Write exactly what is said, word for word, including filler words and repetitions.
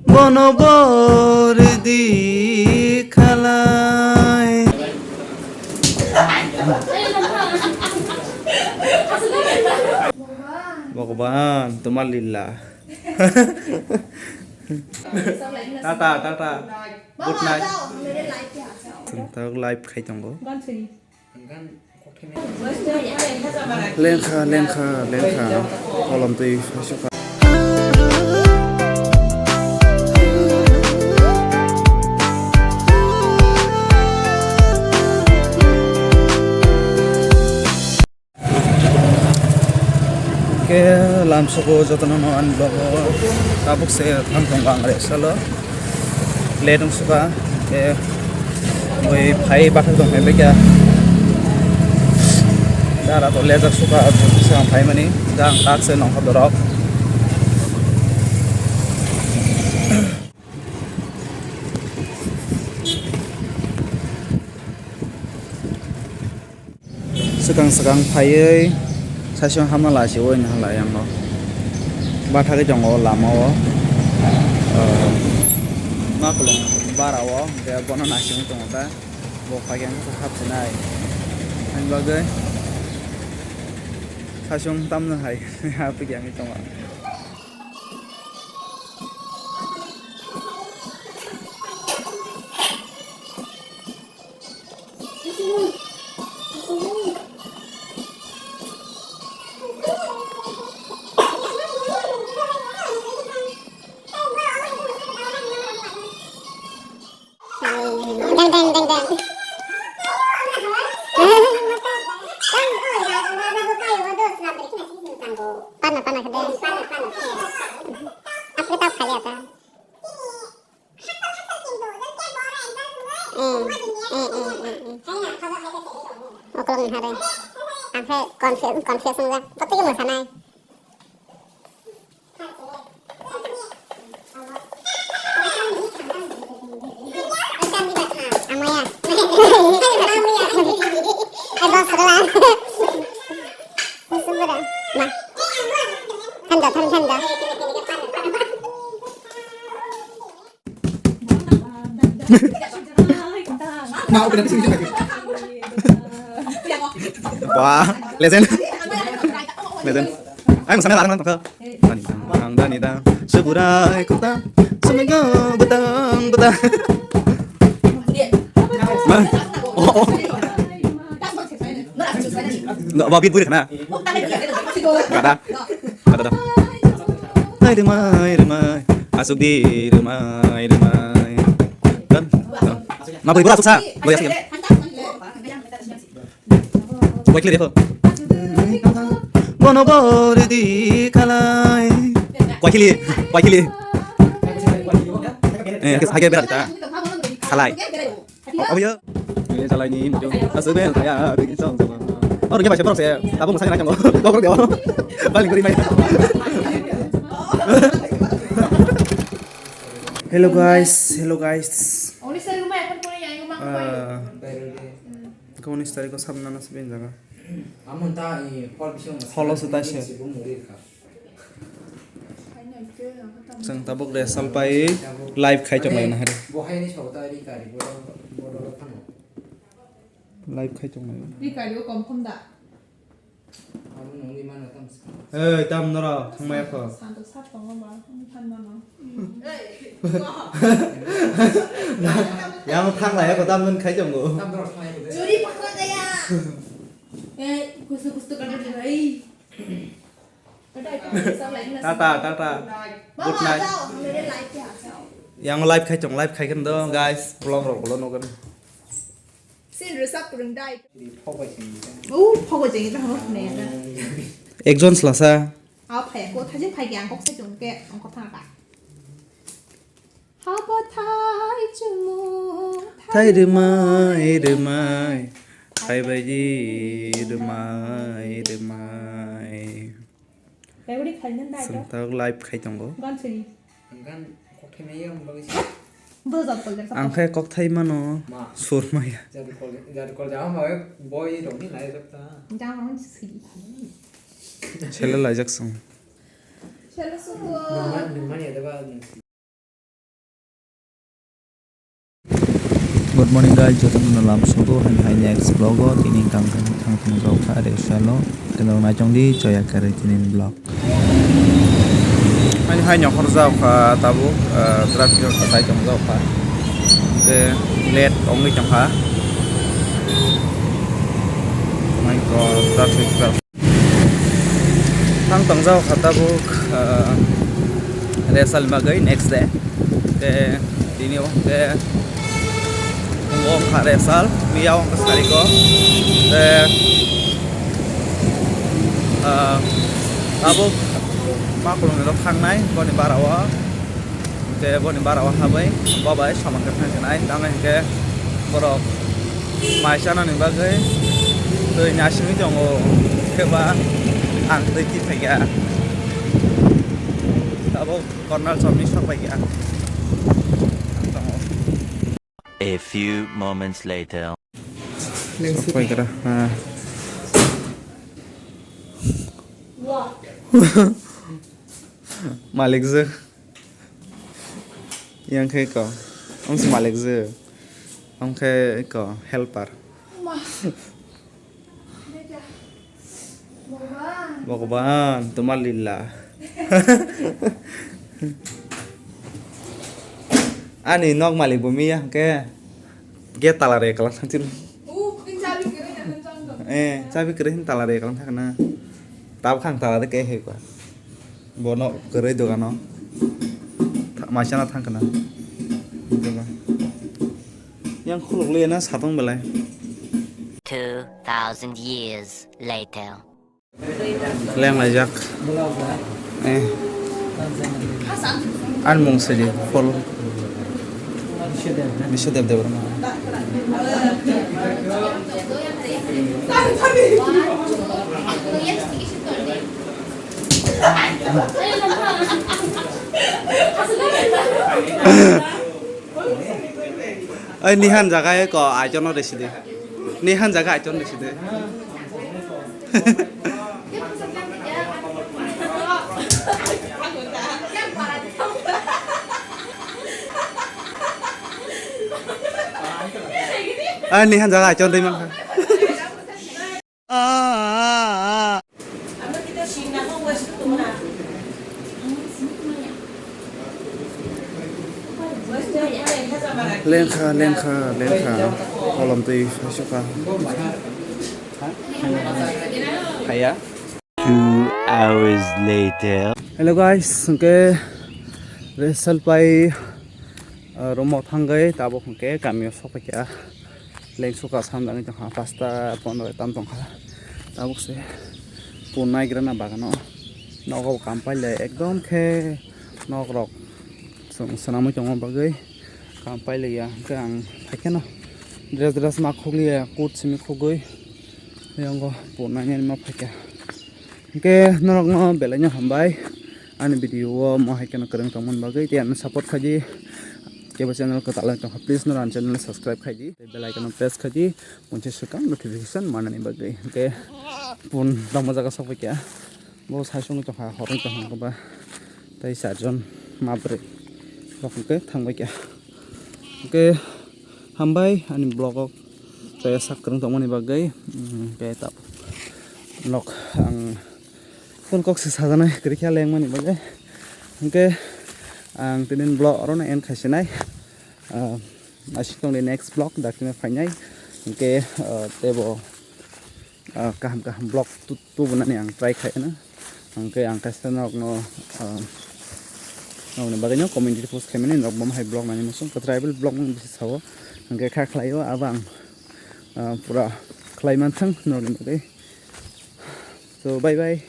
Bono bor di khalai. Bhagwan, tomar lila. Tata, tata. Good night. Chwng tabuk live khai tongo. Lengkha, lengkha, lengkha. Kolom twi phaisukha. Ke lamsoko jotono no ani vlog o tabuk se thang tongo ang re salo. Late wng suka, eh, oi phai bathak tong phai baikha. Dara to lejak suka, swkang phaimani, da ang tak se nongkha dorok. Swkang swkang phaiwi saichung hama laichio wngwi naha lai ang no. Bathagwi tongo lama o. Ah, ma kwlwng bara o, hwnkhe bono naisingwi tongo ta. Bo phaikhe ang khe hapsinai. Ani bagwi saichung tamno hai hapikhe wngwi tongo. Dang, dang, dang, dang. Pana, pana, kede. Aku tak kali apa? Eh, eh, eh, eh, eh. Oklong ni hare. Angkhe confess, confess wngya. Kotiki mwsanai? Amaya. Advance rela. Sumber. Ma. Thanda, thanda, thanda. Wah, legend. Legend. Ayo, sana larang lang tongkha. Dani dang, dang, dani dang. Seburai kota, semego betang, betang. Ma. Oh, oh. Nggak, bawa beat gue deh, nah. Nggak ada. Kada da. Hai rwmai rwmai, aswk di rwmai rwmai. Dan, dan. Ma bwrwi bwrwi aswk sa, bwrwi aswk. Bwrwi khlai di kho. Bono bwrwi di khalai. Kwai khili, kwai khili. Eh, kis hage bera ta. Khalai. Obo ya. Ini jalai ni muncul. Asal bel kaya bikin song sama. Oh, dia baca terus ya. Apa musa nanya kamu? Kau dia. Paling beri main. Hello guys, hello guys. Oni sari rumah ya kan punya yang rumah. Ah, kau ni sari ko sabna na sabin jaga. Holo sutai se. Chwng tabuk rehearsal pai live khai tonglaina hari. Live khai tonglai. Ei, tam nora thangmaya kho. Yang thanglai kho, tam nun khai tongo. Tata, tata. Good night. Yang live khai tong, live khai kan do, guys. Vlog rok ulo nogo. Sin rwchap kwrwng dai. Phok bai chengni ta. O, phok bai chengni ta, hamo khwnaya ta. Ekjon slasa. A phai ko, thajin phai khe ang kok sai tong khe, ang kok thang ka. Habo thai chumu, thai rwmai rwmai, thai bai di rwmai rwmai. Chwng tabuk live khai tongo. Ang khe kokthai mano, sur maya. Sele laijak chwng. Good morning guys, joto no lam sogo, hai hai next vlog o tini kang kang thang thang jao kha, are salo keno nai chong di choya kare tini vlog. Ani hai nyokhor jao kha tabuk, ah, traffic o kwtai tong jao kha. Te late ongwi tong kha. My God, traffic, traffic. Thang tong jao kha tabuk, ah, resal bagwi next day. Te tini o te wng kha resal, miya wng kha sariko. Te, ah, tabuk ma khulumni rok thangnai boni bara o. Te boni bara o habai babai samang khe phainai, tamo hinkhe borok mai chanani bagwi twi nasingwi tongo, khe ba ang twi tiphai kha. Tabuk corner chomni sok pai kha. A few moments later. Sok pai kha, ha. Malik je. Yang khe ko. Ang si malik je. Ang khe ko helper. Bhagwan, toma lila. Ani nok malik bo miya hwnkhe gate tala re kalang thang tiro. Eh, chabi kwrwi hin tala re kalang thang na. Tab khang tala de ke he kwa. Bono kwrwi dogano. Tha-, maisano thang kana. Yang khuluk le na satong belai. Two thousand years later. Leng laijak. Eh. An mung sidi, Paul. Biswadev Debbarma. Oi, nihan jaga e ko, aichon no resi de. Nihan jaga aichon resi de. Ah, nihan jaga aichon rwi mankha. Ah, ah, ah. Lengkha, lengkha, lengkha. Kolom twi phaisukha. Haya. Two hours later. Hello guys, hwnkhe resal pai, ah, room o thangwi tabuk hwnkhe kamio sokphaikha. Lengsuka samjagwi tongkha, pasta pondro tam tongkha. Tabuk se pun naigrana bagano. Nogo kam pailai ekdom khe nokrok chwng swnamwi tongma bagwi kam pailaiya. Hwnkhe ang phaikheno dress dress ma khukliya, coat simi khugwi. Yango pun nainani ma phaikha. Hwnkhe norokno belaino hambai. Ani video o mo hai kheno kwrwng tongmani bagwi tei ano support khaidi. Kebo channel kwtal wng tongkha, please noro ani channel subscribe khaidi. Tei bell icon o press khaidi. Mungsa swkang notification manani bagwi. Hwnkhe pun tongma jaga sokphaikha. Bo sai songwi tongkha, horwi tongkha ba. Tei charjon ma bwrwi. Bokhe thangbaikha. Hwnkhe hambai ani vlog o tei sak kwrwng tongmani bagwi. Hwnkhe ta nok ang phone kok se sajaknai kwrwikha lengmani bagwi. Hwnkhe ang tini vlog orono end khaisinai. Ah, aswk tongdi next vlog dakti phainai. Hwnkhe, ah, teibo ah, kaham kaham vlog tu-, tubunani ang try khaino. Hwnkhe ang kaisa norokno, ah, norokni bagwino community post khaimani norok bo hai vlog nani muchung tribal vlog mung bisi sao. Hwnkhe kha khlaio abo ang, ah, pura khlai manthang norokni bagwi. So bye bye.